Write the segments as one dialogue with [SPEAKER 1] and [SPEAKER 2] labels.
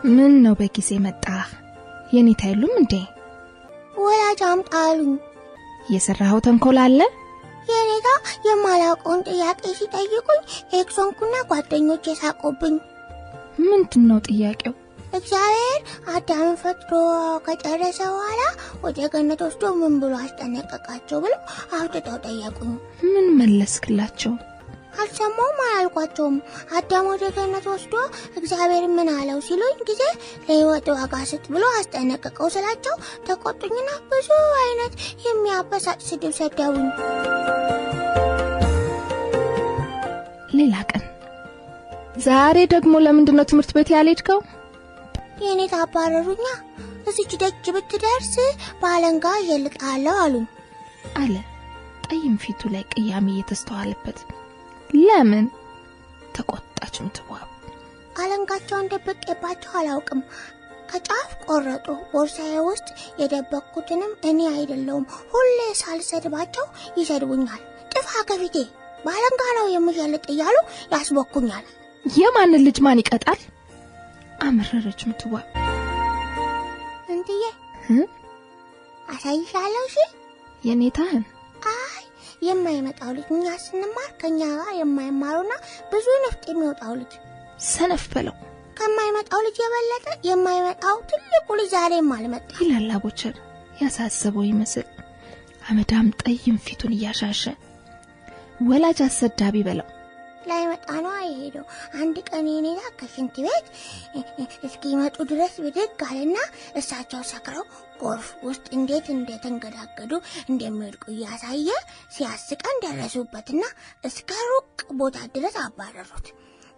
[SPEAKER 1] ምን ነው በጊዜ መጣህ? የኔታ የሉም እንዴ?
[SPEAKER 2] ወላጅ አምጣ አሉኝ።
[SPEAKER 1] የሰራኸው ተንኮል አለ?
[SPEAKER 2] የኔታ የማላውቀውን ጥያቄ ሲጠይቁኝ X ሆንኩና ጓደኞቼ ሳቁብኝ።
[SPEAKER 1] ምንድነው ጥያቄው?
[SPEAKER 2] እግዚአብሔር አዳምን ፈጥሮ ከጨረሰ በኋላ ወደ ገነት ወስዶ ምን ብሎ አስጠነቀቃቸው ብለው አፍጥጠው ጠየቁኝ።
[SPEAKER 1] ምን መለስክላቸው?
[SPEAKER 2] አልሰማሁም አላልኳቸውም። አዳም ወደ ገነት ወስዶ እግዚአብሔር ምን አለው ሲሉኝ ጊዜ ለሕይወት ዋጋ ስጥ ብሎ አስጠነቀቀው ስላቸው ተቆጡኝና ብዙ አይነት የሚያበሳጭ ስድብ ሰደቡኝ።
[SPEAKER 1] ሌላ ቀን። ዛሬ ደግሞ ለምንድን ነው ትምህርት ቤት ያልሄድከው?
[SPEAKER 2] የኔታ አባረሩኛ። እዚች ደጅ ብትደርስ ባለንጋ እየልጣለሁ አሉኝ
[SPEAKER 1] አለ ጠይም ፊቱ ላይ ቅያሜ እየተስተዋለበት። ለምን ተቆጣች ምትዋብ?
[SPEAKER 2] አለንጋቸውን ደብቄባቸው አላውቅም። ከጫፍ ቆረጡ። ቦርሳዬ ውስጥ የደበቅኩትንም እኔ አይደለሁም። ሁሌ ሳልሰድባቸው ይሰድቡኛል። ጥፋ ከፊቴ ባለንጋ ነው የምሸልጥ እያሉ ያስቦኩኛል።
[SPEAKER 1] የማንን ልጅ ማን ይቀጣል? አመረረች ምትዋብ።
[SPEAKER 2] እንትዬ አሳይሻለሁ። እሺ
[SPEAKER 1] የኔታህን?
[SPEAKER 2] አይ የማይመጣው ልጅ፣ እኛ ስንማር ከኛ ጋር የማይማሩና ብዙ ንፍጥ የሚወጣው ልጅ።
[SPEAKER 1] ሰነፍ በለው።
[SPEAKER 2] ከማይመጣው ልጅ የበለጠ የማይመጣው ትልቁ ልጅ ዛሬም አልመጣ
[SPEAKER 1] ይላል አቦቸር ያሳሰበው ይመስል አመዳም ጠይም ፊቱን እያሻሸ። ወላጅ አሰዳቢ በለው።
[SPEAKER 2] ላይመጣ ነው የሄደው። አንድ ቀን የኔታ ከሽንት ቤት እስኪመጡ ድረስ ብድግ አለና እሳቸው ሰክረው ጎርፍ ውስጥ እንዴት እንደተንገዳገዱ እንደሚወድቁ እያሳየ ሲያስቀን ደረሱበትና እስከ ሩቅ ቦታ ድረስ አባረሩት።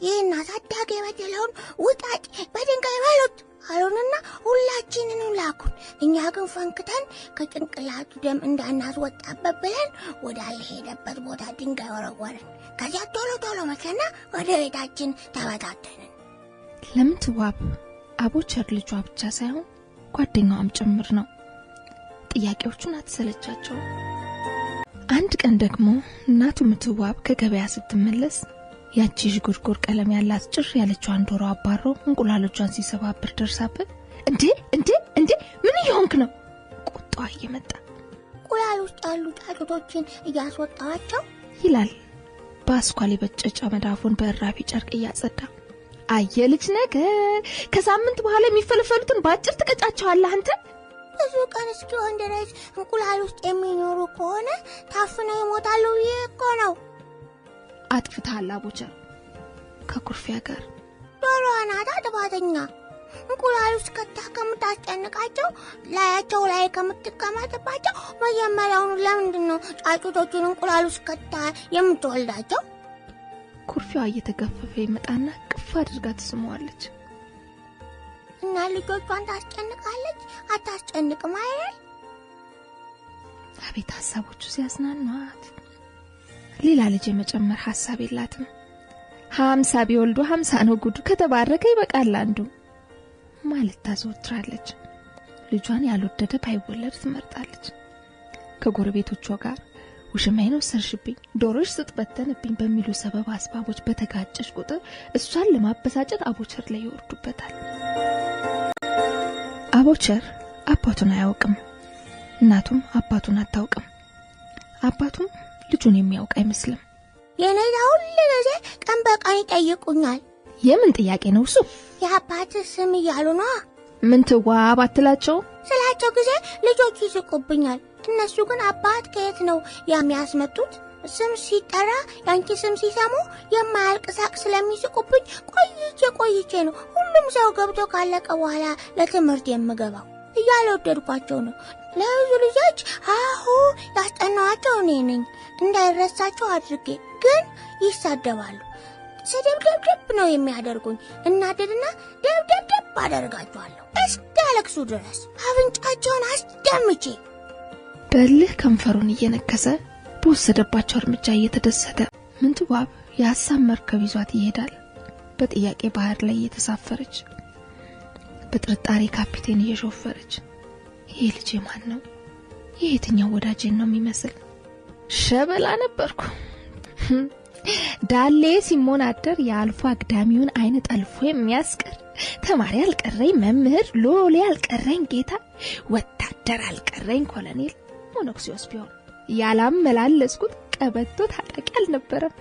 [SPEAKER 2] ይህን አሳዳጊ የበደለውን ውጣጭ በድንጋይ በሉት አሉንና ሁላችንንም ላኩን። እኛ ግን ፈንክተን ከጭንቅላቱ ደም እንዳናስወጣበት ብለን ወዳልሄደበት ቦታ ድንጋይ ወረወርን። ከዚያ ቶሎ ቶሎ መሸና ወደ ቤታችን ተበታተንን።
[SPEAKER 1] ለምትዋብ አቦቸር ልጇ ብቻ ሳይሆን ጓደኛዋም ጭምር ነው። ጥያቄዎቹን አትሰለቻቸው። አንድ ቀን ደግሞ እናቱ ምትዋብ ከገበያ ስትመለስ ያቺ ዥጉርጉር ቀለም ያላት ጭር ያለችዋን ዶሮ አባሮ እንቁላሎቿን ሲሰባብር ደርሳበት እንዴ እንዴ እንዴ ምን እየሆንክ ነው? ቁጣዋ እየመጣ
[SPEAKER 2] እንቁላል ውስጥ ያሉ ጫጩቶችን እያስወጣኋቸው
[SPEAKER 1] ይላል በአስኳል የበጨጨ መዳፉን በእራፊ ጨርቅ እያጸዳ። አየ ልጅ ነገር ከሳምንት በኋላ የሚፈለፈሉትን በአጭር ትቀጫቸዋለህ አንተ።
[SPEAKER 2] ብዙ ቀን እስኪሆን ድረስ እንቁላል ውስጥ የሚኖሩ ከሆነ ታፍነው ይሞታሉ። ይህ እኮ ነው።
[SPEAKER 1] አጥፍተሃል አቦቸር ከኩርፊያ ጋር።
[SPEAKER 2] ዶሮዋ ናታ ጥፋተኛ። እንቁላል ውስጥ ከታ ከምታስጨንቃቸው ላያቸው ላይ ከምትቀመጥባቸው መጀመሪያውኑ ለምንድን ነው ጫጩቶቹን እንቁላል ውስጥ ከታ የምትወልዳቸው?
[SPEAKER 1] ኩርፊያዋ እየተገፈፈ ይመጣና ቅፍ አድርጋ ትስመዋለች።
[SPEAKER 2] እና ልጆቿን ታስጨንቃለች። አታስጨንቅም አይደል?
[SPEAKER 1] አቤት ሀሳቦቹ ሲያዝናኗት። ሌላ ልጅ የመጨመር ሀሳብ የላትም። 50 ቢወልዱ 50 ነው ጉዱ፣ ከተባረከ ይበቃል አንዱ ማለት ታዘወትራለች። ልጇን ያልወደደ ባይወለድ ትመርጣለች። ከጎረቤቶቿ ጋር ውሽማዬን ወሰድሽብኝ፣ ዶሮሽ ስትበተንብኝ በሚሉ ሰበብ አስባቦች በተጋጨች ቁጥር እሷን ለማበሳጨት አቦቸር ላይ ይወርዱበታል። አቦቸር አባቱን አያውቅም፣ እናቱም አባቱን አታውቅም። አባቱም ልጁን የሚያውቅ አይመስልም።
[SPEAKER 2] የኔታ ሁሉ ጊዜ ቀን በቀን ይጠይቁኛል።
[SPEAKER 1] የምን ጥያቄ ነው እሱ?
[SPEAKER 2] የአባትህ ስም እያሉ ነው።
[SPEAKER 1] ምን ትዋብ አትላቸው?
[SPEAKER 2] ስላቸው ጊዜ ልጆቹ ይስቁብኛል። እነሱ ግን አባት ከየት ነው የሚያስመጡት? ስም ሲጠራ ያንቺ ስም ሲሰሙ የማያልቅ ሳቅ ስለሚስቁብኝ ቆይቼ ቆይቼ ነው ሁሉም ሰው ገብቶ ካለቀ በኋላ ለትምህርት የምገባው። እያልወደድኳቸው ነው። ለብዙ ልጆች አሁ ያስጠናዋቸው እኔ ነኝ እንዳይረሳቸው አድርጌ፣ ግን ይሳደባሉ። ስድብ ደብደብ ነው የሚያደርጉኝ። እናደድና ደብደብደብ አደርጋቸዋለሁ እስኪያለቅሱ ድረስ አፍንጫቸውን አስደምቼ።
[SPEAKER 1] በልህ ከንፈሩን እየነከሰ በወሰደባቸው እርምጃ እየተደሰተ ምንትዋብ የሀሳብ መርከብ ይዟት ይሄዳል። በጥያቄ ባህር ላይ እየተሳፈረች፣ በጥርጣሬ ካፒቴን እየሾፈረች፣ ይሄ ልጄ ማን ነው? ይሄ የትኛው ወዳጄን ነው የሚመስል? ሸበላ ነበርኩ። ዳሌ ሲሞናደር የአልፎ አግዳሚውን አይን ጠልፎ የሚያስቀር ተማሪ አልቀረኝ መምህር፣ ሎሌ አልቀረኝ ጌታ፣ ወታደር አልቀረኝ ኮሎኔል፣ ሞኖክሲዮስ ቢሆን ያላመላለስኩት ቀበቶ ታጣቂ አልነበረም።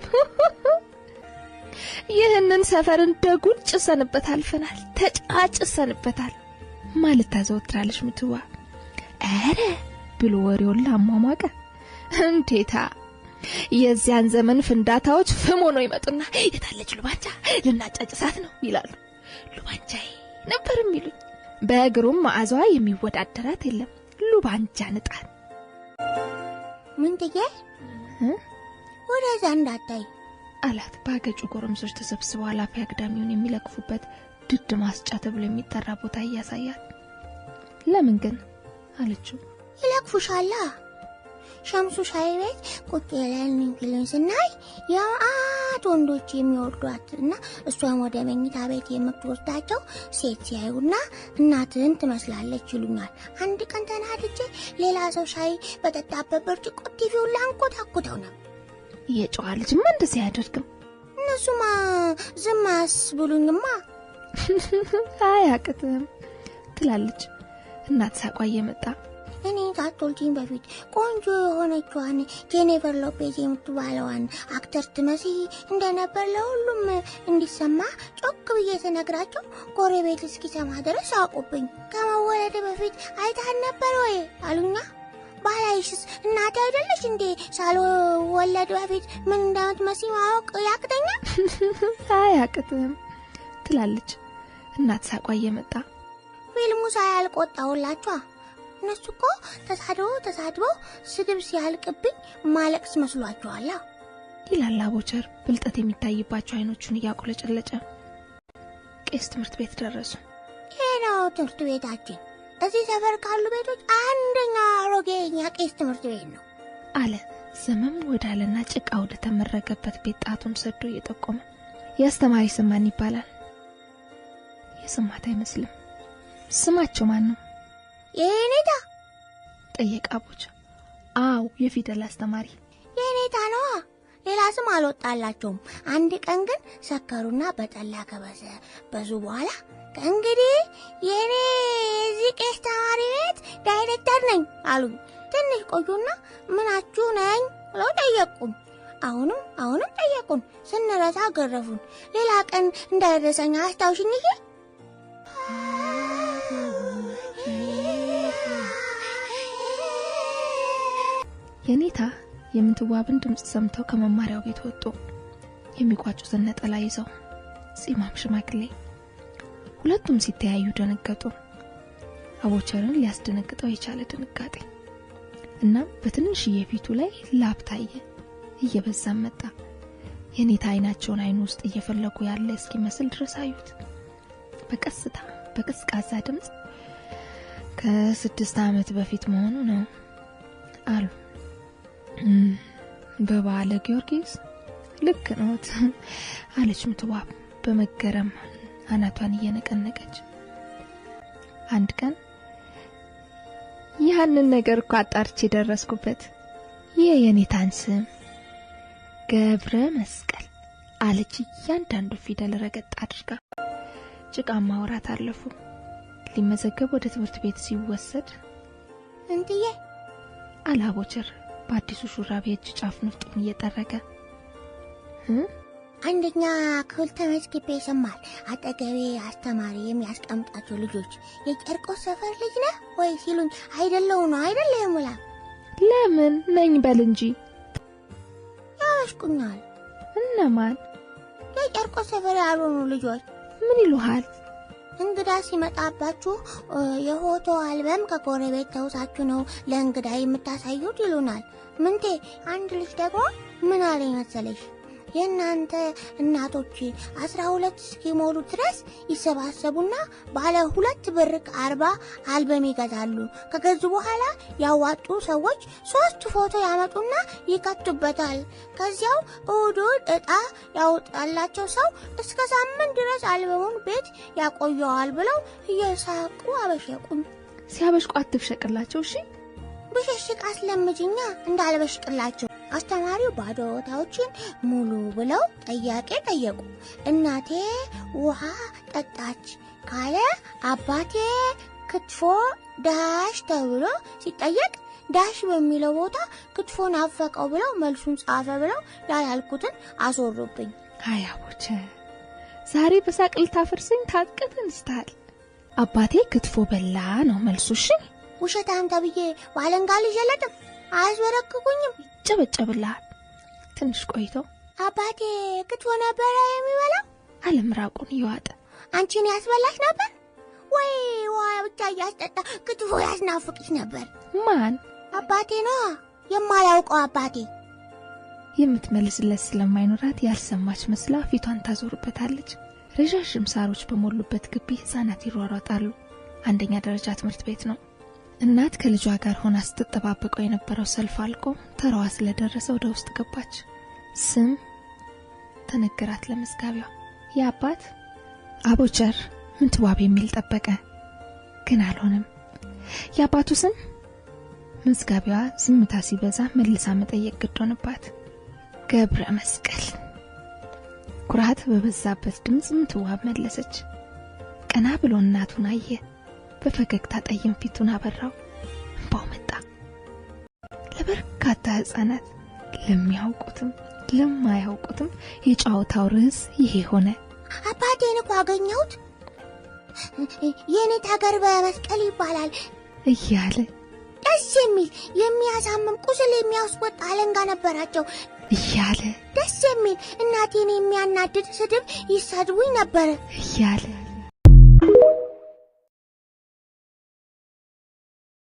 [SPEAKER 1] ይህንን ሰፈር እንደ ጉድ ጭሰንበት አልፈናል፣ ተጫጭሰንበታል ማለት ታዘወትራለች ምትዋ። ኧረ ብሎ ወሬውን ላሟሟቀ። እንዴታ የዚያን ዘመን ፍንዳታዎች ፍም ሆነው ይመጡና የታለች ሉባንጃ ልናጫጭሳት ነው ይላሉ። ሉባንጃዬ ነበር የሚሉኝ። በእግሩም መዓዛዋ የሚወዳደራት የለም። ሉባንጃ ንጣን
[SPEAKER 2] ምንትዬ ወደዛ እንዳታይ
[SPEAKER 1] አላት። ባገጩ ጎረምሶች ተሰብስበው ኃላፊ አግዳሚውን የሚለክፉበት ድድ ማስጫ ተብሎ የሚጠራ ቦታ እያሳያት። ለምን ግን አለችው።
[SPEAKER 2] ይለክፉሻላ። ሸምሱ ሻይ ቤት ቁጭ ብለን ፊልም ስናይ የመዓት ወንዶች የሚወዷት እና እሷን ወደ መኝታ ቤት የምትወስዳቸው ሴት ሲያዩና እናትህን ትመስላለች ይሉኛል። አንድ ቀን ተናድጄ ሌላ ሰው ሻይ በጠጣበት ብርጭቆ ቲቪውን ላንኮታኩተው ነበር።
[SPEAKER 1] የጨዋ ልጅማ እንደዚህ አያደርግም።
[SPEAKER 2] እነሱማ ዝም አያስብሉኝማ።
[SPEAKER 1] አያቅትም ትላለች እናት ሳቋ እየመጣ።
[SPEAKER 2] እኔ ሳትወልጂኝ በፊት ቆንጆ የሆነችዋን ጄኒፈር ሎፔዝ የምትባለዋን actor ትመስይ እንደነበር ለሁሉም እንዲሰማ ጮክ ብዬ ስነግራቸው ጎረቤት እስኪሰማ ድረስ አውቁብኝ። ከመወለድ በፊት አይተሃት ነበር ወይ አሉኛ። ባላይሽስ እናቴ አይደለሽ እንዴ? ሳልወለድ በፊት ምን እንደምትመስይ ማወቅ ያቅተኛል?
[SPEAKER 1] አያቅትም ትላለች እናት ሳቋ እየመጣ።
[SPEAKER 2] ፊልሙ ሳያልቅ ወጣሁላችኋ። እነሱ እኮ ተሳድበው ስድብ ሲያልቅብኝ ማለቅስ መስሏቸዋል
[SPEAKER 1] ይላል አቦቸር ብልጠት የሚታይባቸው አይኖቹን እያቁለጨለጨ። ቄስ ትምህርት ቤት ደረሱ።
[SPEAKER 2] ይሄ ነው ትምህርት ቤታችን። እዚህ ሰፈር ካሉ ቤቶች አንደኛ አሮጌ የኛ ቄስ ትምህርት ቤት ነው
[SPEAKER 1] አለ ዘመም ወዳለና ጭቃ ወደ ተመረገበት ቤት ጣቱን ሰዶ እየጠቆመ። የአስተማሪ ስም ማን ይባላል? የስማት አይመስልም። ስማቸው ማን ነው?
[SPEAKER 2] የኔታ
[SPEAKER 1] ጠየቀ አቦቸር። አዎ የፊደል አስተማሪ
[SPEAKER 2] የኔታ ነዋ። ሌላ ስም አልወጣላቸውም። አንድ ቀን ግን ሰከሩና በጠላ ከበሰበሱ በኋላ ከእንግዲህ የኔ የዚህ ቄስ ተማሪ ቤት ዳይሬክተር ነኝ አሉኝ። ትንሽ ቆዩና ምናችሁ ነኝ ብለው ጠየቁን። አሁንም ጠየቁን። ስንረሳ ገረፉን። ሌላ ቀን እንዳይረሳኝ አስታውሽኝ። ይሄ
[SPEAKER 1] የኔታ የምንትዋብን ድምጽ ሰምተው ከመማሪያው ቤት ወጡ። የሚቋጩትን ነጠላ ይዘው ጺማም ሽማግሌ። ሁለቱም ሲተያዩ ደነገጡ። አቦቸርን ሊያስደነግጠው የቻለ ድንጋጤ እና በትንሽዬ ፊቱ ላይ ላብ ታየ። እየበዛም መጣ። የኔታ አይናቸውን አይኑ ውስጥ እየፈለጉ ያለ እስኪመስል ድረስ አዩት። በቀስታ በቀዝቃዛ ድምጽ ከ6 ዓመት በፊት መሆኑ ነው አሉ። በበዓለ ጊዮርጊስ ልክ ነዎት አለች ምትዋብ በመገረም አናቷን እየነቀነቀች። አንድ ቀን ያንን ነገር እኮ አጣርቼ ደረስኩበት። የኔታን ስም ገብረ መስቀል አለች እያንዳንዱ ፊደል ረገጥ አድርጋ። ጭቃማ ወራት አለፉ። ሊመዘገብ ወደ ትምህርት ቤት ሲወሰድ
[SPEAKER 2] እንትዬ
[SPEAKER 1] አለ አቦቸር በአዲሱ ሹራብ የእጅ ጫፍ ንፍጡን እየጠረገ።
[SPEAKER 2] አንደኛ ክፍል ተመዝግቤ ይሰማል። አጠገቤ አስተማሪ የሚያስቀምጣቸው ልጆች የጨርቆስ ሰፈር ልጅ ነህ ወይ ሲሉኝ አይደለሁ ነው አይደለ ሙላ።
[SPEAKER 1] ለምን ነኝ በል እንጂ
[SPEAKER 2] ያበሽቁኛል።
[SPEAKER 1] እነማን?
[SPEAKER 2] የጨርቆስ ሰፈር ያልሆኑ ልጆች።
[SPEAKER 1] ምን ይሉሃል?
[SPEAKER 2] እንግዳ ሲመጣባችሁ የፎቶ አልበም ከጎረቤት ተውሳችሁ ነው ለእንግዳ የምታሳዩት ይሉናል። ምንቴ አንድ ልጅ ደግሞ ምን አለኝ መሰለሽ? የእናንተ እናቶች 12 እስኪሞሉ ድረስ ይሰባሰቡና ባለ 2 ብር 40 አልበም ይገዛሉ። ከገዙ በኋላ ያዋጡ ሰዎች 3 ፎቶ ያመጡና ይከቱበታል። ከዚያው እሁድ እጣ ያወጣላቸው ሰው እስከ ሳምንት ድረስ አልበሙን ቤት ያቆየዋል ብለው እየሳቁ አበሸቁኝ።
[SPEAKER 1] ሲያበሽቁ አትብሸቅላቸው እሺ።
[SPEAKER 2] ብሽሽቅ አስለምጅኛ እንዳልበሽቅላቸው። አስተማሪው ባዶ ቦታዎችን ሙሉ ብለው ጥያቄ ጠየቁ። እናቴ ውሃ ጠጣች ካለ አባቴ ክትፎ ዳሽ ተብሎ ሲጠየቅ ዳሽ በሚለው ቦታ ክትፎ ናፈቀው ብለው መልሱን ጻፈ ብለው ያላልኩትን አስወሩብኝ።
[SPEAKER 1] አይ አቦቸር፣ ዛሬ በሳቅ ልታፈርሰኝ ታጥቀህ ተነስተሃል። አባቴ ክትፎ በላ ነው መልሱ። እሺ
[SPEAKER 2] ውሸታም ተብዬ ባለንጋ ልጀለጥም አያስበረክኩኝም።
[SPEAKER 1] ይጨበጨብልሃል። ትንሽ ቆይቶ
[SPEAKER 2] አባቴ ክትፎ ነበረ የሚበላው
[SPEAKER 1] አለ ምራቁን እየዋጠ።
[SPEAKER 2] አንቺን ያስበላሽ ነበር ወይ ውሃ ብቻ እያስጠጣ ክትፎ ያስናፍቅሽ ነበር?
[SPEAKER 1] ማን?
[SPEAKER 2] አባቴ ነዋ፣ የማላውቀው አባቴ።
[SPEAKER 1] የምትመልስለት ስለማይኖራት ያልሰማች መስላ ፊቷን ታዞርበታለች። ረዣዥም ሳሮች በሞሉበት ግቢ ሕፃናት ይሯሯጣሉ። አንደኛ ደረጃ ትምህርት ቤት ነው። እናት ከልጇ ጋር ሆና ስትጠባበቀው የነበረው ሰልፍ አልቆ ተራዋ ስለደረሰ ወደ ውስጥ ገባች። ስም ተነገራት ለመዝጋቢዋ። የአባት አቦቸር ምንትዋብ የሚል ጠበቀ፣ ግን አልሆነም። የአባቱ ስም መዝጋቢዋ ዝምታ ሲበዛ መልሳ መጠየቅ ግድ ሆነባት። ገብረ መስቀል። ኩራት በበዛበት ድምፅ ምንትዋብ መለሰች። ቀና ብሎ እናቱን አየ። በፈገግታ ጠይም ፊቱን አበራው። እንባው መጣ። ለበርካታ ሕፃናት ለሚያውቁትም ለማያውቁትም የጨዋታው ርዕስ ይሄ ሆነ።
[SPEAKER 2] አባቴን እኮ አገኘሁት። የኔታ ገብረ መስቀል ይባላል
[SPEAKER 1] እያለ
[SPEAKER 2] ደስ የሚል የሚያሳምም ቁስል የሚያስወጣ አለንጋ ነበራቸው
[SPEAKER 1] እያለ
[SPEAKER 2] ደስ የሚል እናቴን የሚያናድድ ስድብ ይሳድቡኝ ነበር
[SPEAKER 1] እያለ